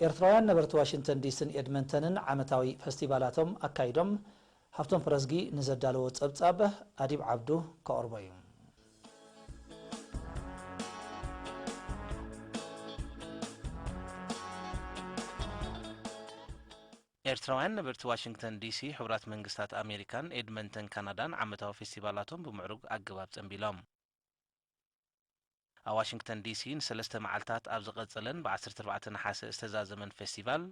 ኤርትራውያን ነበርቲ ዋሽንግተን ዲሲን ኤድመንተንን ዓመታዊ ፈስቲቫላቶም ኣካይዶም። ሃብቶም ፕረዝጊ ንዘዳለዎ ጸብጻብ ኣዲብ ዓብዱ ከቕርቦ እዩ። ኤርትራውያን ነበርቲ ዋሽንግተን ዲሲ፣ ሕቡራት መንግስታት ኣሜሪካን ኤድመንተን ካናዳን ዓመታዊ ፌስቲቫላቶም ብምዕሩግ ኣገባብ ጸንቢሎም። ኣብ ዋሽንግተን ዲሲ ንሰለስተ መዓልታት ኣብ ዝቐጸለን ብ ዓሰርተ ኣርባዕተ ነሓሰ ዝተዛዘመን ፌስቲቫል፣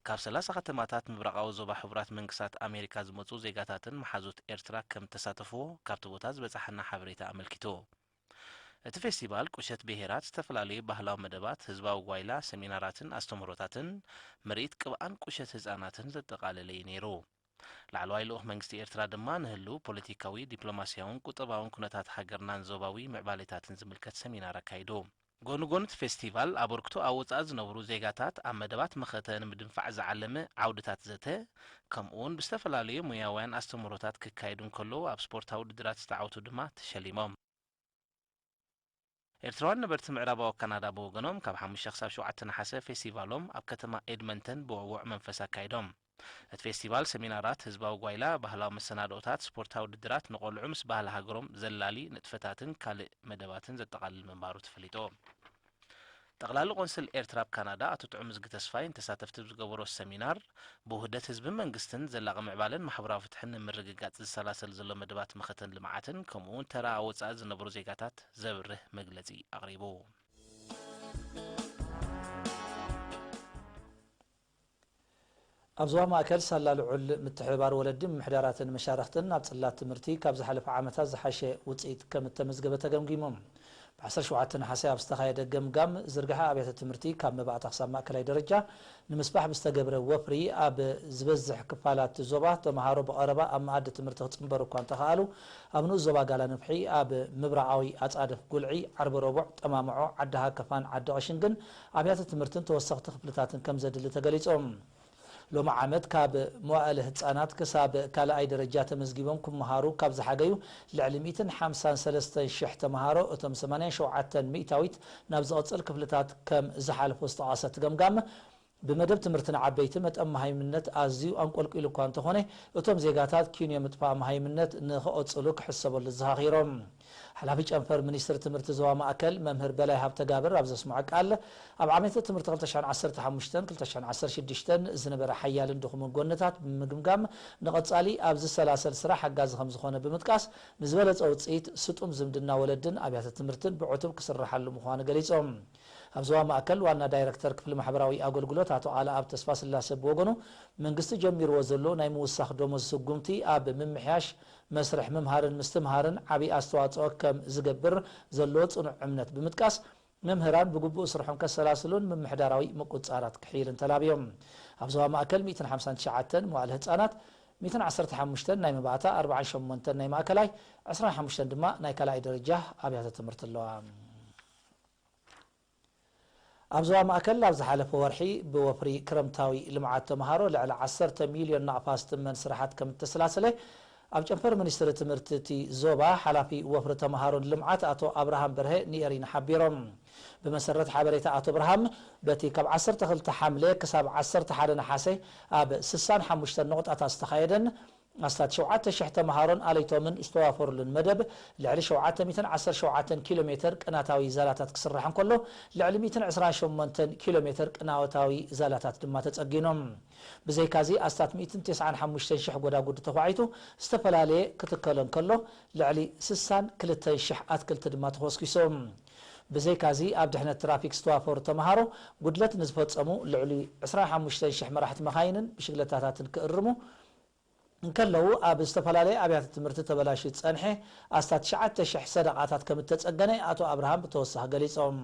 ካብ ሰላሳ ከተማታት ምብራቓዊ ዞባ ሕቡራት መንግስታት ኣሜሪካ ዝመጹ ዜጋታትን መሓዙት ኤርትራ ከም እተሳተፍዎ ካብቲ ቦታ ዝበጻሓና ሓበሬታ ኣመልኪቱ። እቲ ፌስቲቫል ቁሸት ብሄራት፣ ዝተፈላለዩ ባህላዊ መደባት፣ ህዝባዊ ጓይላ፣ ሰሚናራትን ኣስተምህሮታትን፣ ምርኢት ቅብኣን ቁሸት ህጻናትን ዘጠቓለለ እዩ ነይሩ። ላዕለዋይ ልኡኽ መንግስቲ ኤርትራ ድማ ንህልው ፖለቲካዊ፣ ዲፕሎማስያውን ቁጠባውን ኩነታት ሃገርናን ዞባዊ ምዕባሌታትን ዝምልከት ሰሚናር ኣካይዱ። ጎኒ ጎኒ እቲ ፌስቲቫል፣ ኣበርክቶ ኣብ ወጻኢ ዝነብሩ ዜጋታት ኣብ መደባት መኸተ ንምድንፋዕ ዝዓለመ ዓውድታት ዘተ፣ ከምኡውን ብዝተፈላለዩ ሞያውያን ኣስተምህሮታት ክካየዱ እንከለዉ፣ ኣብ ስፖርታዊ ውድድራት ዝተዓወቱ ድማ ተሸሊሞም። ኤርትራውያን ነበርቲ ምዕራባዊ ካናዳ ብወገኖም፣ ካብ ሓሙሽተ ክሳብ ሸውዓተ ነሓሰ ፌስቲቫሎም ኣብ ከተማ ኤድመንተን ብውዕዉዕ መንፈስ ኣካይዶም። እቲ ፌስቲቫል፣ ሰሚናራት፣ ህዝባዊ ጓይላ፣ ባህላዊ መሰናድኦታት፣ ስፖርታዊ ውድድራት፣ ንቆልዑ ምስ ባህሊ ሃገሮም ዘላሊ ንጥፈታትን ካልእ መደባትን ዘጠቓልል ምንባሩ ተፈሊጡ። ጠቕላሊ ቆንስል ኤርትራ ኣብ ካናዳ ኣቶ ጥዑምዝጊ ተስፋይ ንተሳተፍቲ ብዝገበሮ ሰሚናር፣ ብውህደት ህዝብን መንግስትን ዘላቒ ምዕባለን ማሕበራዊ ፍትሕን ንምርግጋጽ ዝሰላሰል ዘሎ መደባት መኸተን ልምዓትን፣ ከምኡ'ውን ተራ ኣብ ወጻኢ ዝነብሩ ዜጋታት ዘብርህ መግለጺ ኣቕሪቡ። ኣብ ዞባ ማእከል ሳላ ልዑል ምትሕብባር ወለዲ ምምሕዳራትን መሻርኽትን ኣብ ጽላት ትምህርቲ ካብ ዝሓለፈ ዓመታት ዝሓሸ ውጽኢት ከም እተመዝገበ ተገምጊሙ። ብ ዓሰርተ ሸውዓተ ነሓሰ ኣብ ዝተኻየደ ገምጋም፣ ዝርግሐ ኣብያተ ትምህርቲ ካብ መባእታ ክሳብ ማእከላይ ደረጃ ንምስፋሕ ብዝተገብረ ወፍሪ፣ ኣብ ዝበዝሕ ክፋላት ዞባ ተመሃሮ ብቐረባ ኣብ መኣዲ ትምህርቲ ክጽንበሩ እኳ እንተኸኣሉ፣ ኣብ ንኡስ ዞባ ጋላ ንፍሒ፣ ኣብ ምብራቓዊ ኣጻድፍ ጉልዒ፣ ዓርቢ ረቡዕ፣ ጠማምዖ፣ ዓዲ ሃከፋን ዓዲ ቐሽን ግን ኣብያተ ትምህርትን ተወሰኽቲ ክፍልታትን ከም ዘድሊ ተገሊጹ። ሎሚ ዓመት ካብ መዋእለ ህጻናት ክሳብ ካልኣይ ደረጃ ተመዝጊቦም ክመሃሩ ካብ ዝሓገዩ ልዕሊ ሚእትን ሓምሳን ሰለስተን ሽሕ ተመሃሮ፣ እቶም ሰማንያን ሸውዓተን ሚእታዊት ናብ ዝቕጽል ክፍልታት ከም ዝሓልፉ ዝጠቐሰ እቲ ገምጋም፣ ብመደብ ትምህርቲ ንዓበይቲ መጠን መሃይምነት ኣዝዩ ኣንቆልቂሉ እኳ እንተኾነ፣ እቶም ዜጋታት ኪንዮ ምጥፋእ መሃይምነት ንኽቕጽሉ ክሕሰበሉ ኣዘኻኺሮም። ሓላፊ ጨንፈር ሚኒስትሪ ትምህርቲ ዞባ ማእከል መምህር በላይ ሃብተጋብር ኣብ ዘስምዖ ቃል፣ ኣብ ዓመተ ትምህርቲ ክልተ ሽሕን ዓሰርተ ሓሙሽተን ክልተ ሽሕን ዓሰርተ ሽዱሽተን ዝነበረ ሓያልን ድኹምን ጎንታት ብምግምጋም፣ ንቐጻሊ ኣብ ዝሰላሰል ስራሕ ሓጋዚ ከም ዝኾነ ብምጥቃስ፣ ንዝበለጸ ውጽኢት ስጡም ዝምድና ወለድን ኣብያተ ትምህርትን ብዕቱብ ክስርሓሉ ምዃኑ ገሊጾም። ኣብ ዞባ ማእከል ዋና ዳይረክተር ክፍሊ ማሕበራዊ ኣገልግሎት ኣቶ ቃለኣብ ተስፋስላሰ ብወገኑ፣ መንግስቲ ጀሚርዎ ዘሎ ናይ ምውሳኽ ደሞዝ ስጉምቲ ኣብ ምምሕያሽ መስርሕ ምምሃርን ምስትምሃርን ዓቢ ኣስተዋጽኦ ከም ዝገብር ዘለዎ ጽኑዕ እምነት ብምጥቃስ፣ መምህራን ብግቡእ ስርሖም ከሰላስሉን ምምሕዳራዊ ምቁጽጻራት ክሕይልን ተላብዮም። ኣብ ዞባ ማእከል ሚእትን ሓምሳን ትሽዓተን መዋእለ ህጻናት፣ ሚእትን ዓሰርተ ሓሙሽተን ናይ መባእታ፣ ኣርባዓን ሸሞንተን ናይ ማእከላይ፣ ዕስራን ሓሙሽተን ድማ ናይ ካልኣይ ደረጃ ኣብያተ ትምህርቲ ኣለዋ። ኣብ ዞባ ማእከል ኣብ ዝሓለፈ ወርሒ ብወፍሪ ክረምታዊ ልምዓት ተምሃሮ ልዕሊ ዓሰርተ ሚልዮን ናቕፋ ዝትመን ስራሓት ከም እተሰላሰለ ኣብ ጨንፈር ሚኒስትሪ ትምህርቲ እቲ ዞባ ሓላፊ ወፍሪ ተምሃሮን ልምዓት ኣቶ ኣብርሃም በርሀ ንኤሪና ሓቢሮም። ብመሰረት ሓበሬታ ኣቶ ኣብርሃም፣ በቲ ካብ ዓሰርተ ክልተ ሓምለ ክሳብ ዓሰርተ ሓደ ነሓሰ ኣብ ስሳን ሓሙሽተን ነቑጣታት ዝተኻየደን ኣስታት ሸውዓተ ሽሕ ተምሃሮን ኣለይቶምን ዝተዋፈሩሉን መደብ፣ ልዕሊ ሸውዓተ ሚእትን ዓሰርተ ሸውዓተን ኪሎ ሜተር ቅናታዊ ዛላታት ክስራሕ እንከሎ፣ ልዕሊ ሚእትን ዕስራን ሸሞንተን ኪሎ ሜተር ቅናታዊ ዛላታት ድማ ተጸጊኖም። ብዘይካዚ፣ ኣስታት ሚእትን ተስዓን ሓሙሽተን ሽሕ ጎዳጉዲ ተዃዒቱ ዝተፈላለየ ክትከሎ እንከሎ፣ ልዕሊ ስሳን ክልተን ሽሕ ኣትክልቲ ድማ ተኾስኪሶም። ብዘይካዚ፣ ኣብ ድሕነት ትራፊክ ዝተዋፈሩ ተምሃሮ ጉድለት ንዝፈጸሙ ልዕሊ ዕስራን ሓሙሽተን ሽሕ መራሕቲ መኻይንን ብሽግለታታትን ክእርሙ እንከለዉ፣ ኣብ ዝተፈላለየ ኣብያተ ትምህርቲ ተበላሽዩ ዝጸንሐ ኣስታት ትሽዓተ ሽሕ ሰደቓታት ከም እተጸገነ ኣቶ ኣብርሃም ብተወሳኺ ገሊጾም።